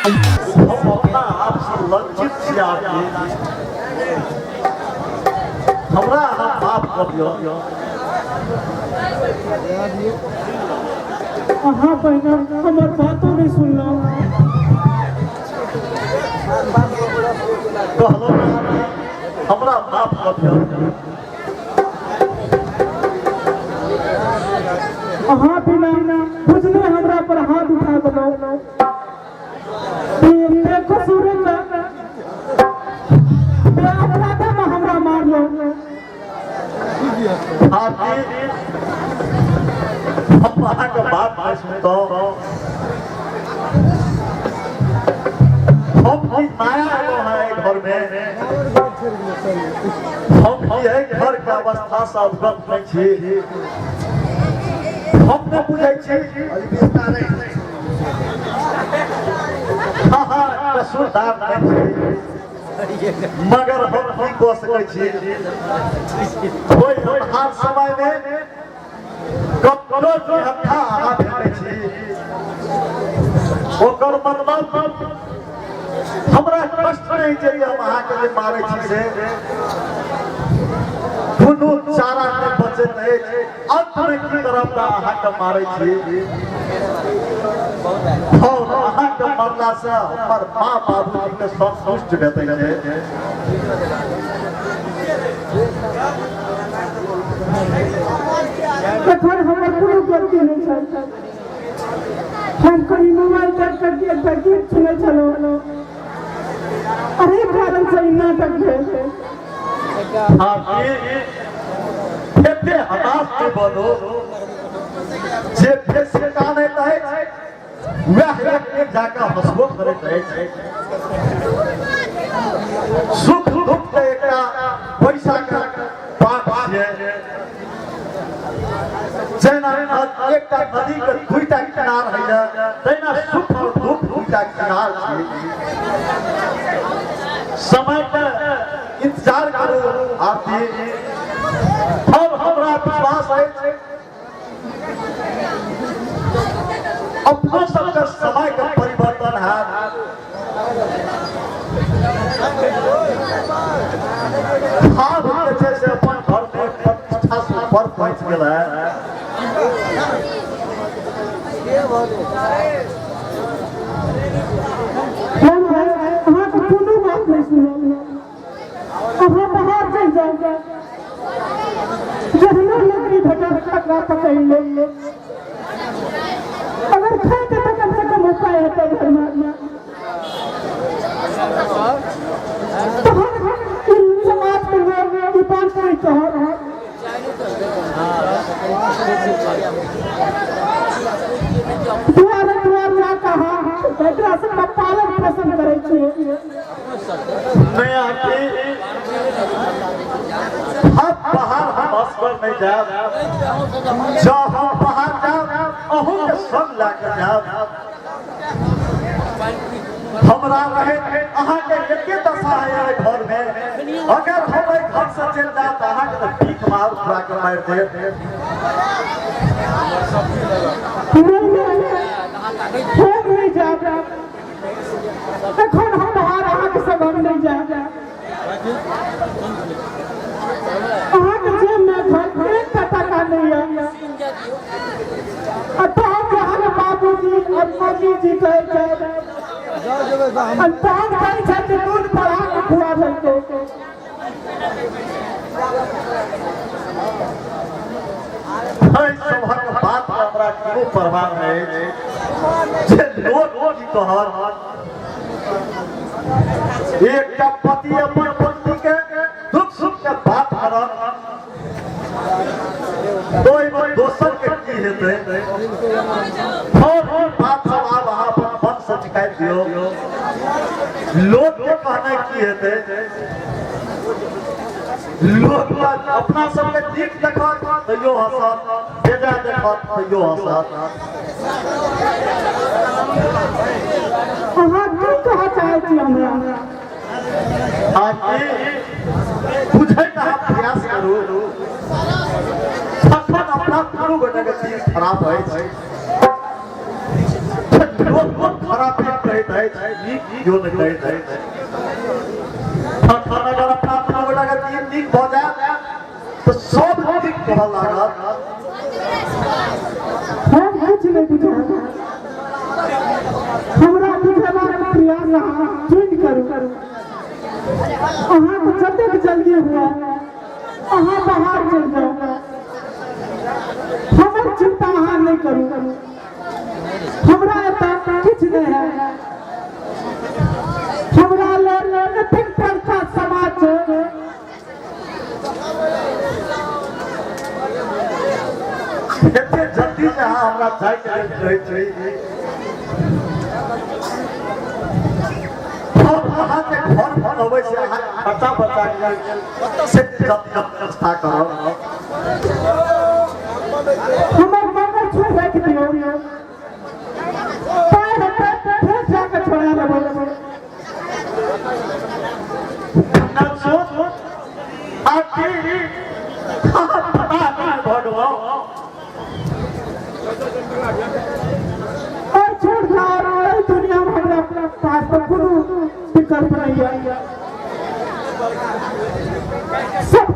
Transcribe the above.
हम अपना आपसँ लज्जित छी आरती। हमरा अहाँ माफ कऽ दिअ। अहाँ पहिने हमर बातो नहि सुनलहुँ। कहलहुँ ने आरती, हमरा माफ कऽ दिअ। अहाँ बिना बुझने हमरा पर हाथ उठा देलहुँ। बेकसूर के बेअपराधे में हमरा मारलहुँ। आरती, हम अहाँके बात नहि सुनतहुँ। हम की नया एलहुँ हेँ एहि घरमे? हम की एहि घरके अवस्थासँ अवगत नहि छी? हम नहि बुझै छी। हाँ हाँ कसूरदार नहि छी, मगर हम की कऽ सकै छी? ओहि अन्हार समयमे ककरो निहत्था अहाँ भेटै छी, ओकर मतलब हमरा कष्ट नहि जे हम अहाँके जे मारै छी से कोनो चारा नहि बचैत अछि। अंतमे की करब तऽ अहाँके मारै छी। और अहाँके मरलासँ हमर माँ बाबूजीके संतुष्ट भेटै छै। एखन हमर कोनो गलती नहि छल। हम कनि मोबाइल देख कऽ एकटा गीत सुनै छलहुँ, अरे कारण से ई नाटक भेल। आरती, एते हताश नहि बनू। जे बेसी कानैत अछि वएह एक दिन जाकऽ हँसबो करैत अछि। सुख दुख के एकटा पैसा के पाठ छियै। जेना एकटा नदी के दुईटा किनार होइए, तहिना सुख और दुख दुईटा किनार छै। समय के इंतजार करू आरती, और हमरा विश्वास अछि अपनो सबके समय के परिवर्तन हैत। आब जे छै से अपन घर में प्रतिष्ठा से ऊपर पहुंच गेल है। हम अहाँके कोनो बात नहि सुनब। अहाँ बाहर चलि जाउ, जहनो नौकरी भेटत तकरा पकड़ि लेब। अगर खायके तऽ कम से कम उपाय हेतै घरमे। तहन ई समाजके लोक ई बात नहि कहत। दुआरे दुआर जा कऽ अहाँ एकरा सबके पालन पोषण करै छियै। नहीं आरती, हम बाहर हम असगर नहीं जायब। जँ हम बाहर जायब, अहूँ के संग लए के जायब। हमरा रहे अहाँके एके दशा है एहि घर में। अगर हम एहि घर से चलि जायब तऽ अहाँके तऽ भीख मार उठा के मारि देब। नहीं नहीं, हम नहीं जायब एखन। हम बाहर अहाँके संग हम नहि जायब। अहाँके जेबमे एखन एकटा टाका नहि यऽ, आ तहन जे अहाँके बाबूजी आ मम्मी जी कहै छथि, आ तहन कहै छथि जे नून पर अहाँके खुआ देलकै। एहि सभक बात के हमरा कोनो परवाह नहि अछि जे लोक की कहत। एकटा पति अपन पत्नी के दुख सुख के बात करत तो ओहिमे दोसर के की हेतै? और ई बात सब आब अहाँ अपन मन से निकालि दियौ। लोक के कहनाइ की हेतै? लोक तऽ अपना सबके नीक देखत तैयो हँसत, बेजाय देखत तैयो हँसत। अहाँ की कहऽ चाहै छी हमरा? आरती, बुझैके अहाँ प्रयास करू। तखन अपना दुनू गोटेके चीज खराब अछि, लोक खराब। कहैत अछि, नीक केओ नहि कहैत अछि। तखन अगर अपना अपना गोटाके नीक नीक भऽ जायत तऽ सब नीक कहऽ लागत। हम किछु नहि बुझल, हमरा बुझेबाक प्रयास अहाँ जुनि करू। अहाँके जतेक जल्दी हुए अहाँ बाहर चलि जाउ, हमर चिंता अहाँ नहि करू। हमरा एतऽ किछु नहि है, हमरा लेल एतेक बड़का समाज छै। एते जल्दी जे अहाँ हमरा जाइके लेल कहै छी, हम अहाँके घर पर अबै छी, अहाँ बच्चा बच्चाके लेल से जल्दी व्यवस्था करब। हमर मंगलसूत्र राखि दियौ, पाइ हेतै फेर जाके छोड़ा लेबै। मंगलसूत्र आखिर पता नहि भऽ गेलौ। और छोड़ जाओ, एहि दुनिया में हमरा पास पर कोनो विकल्प नहीं है। सब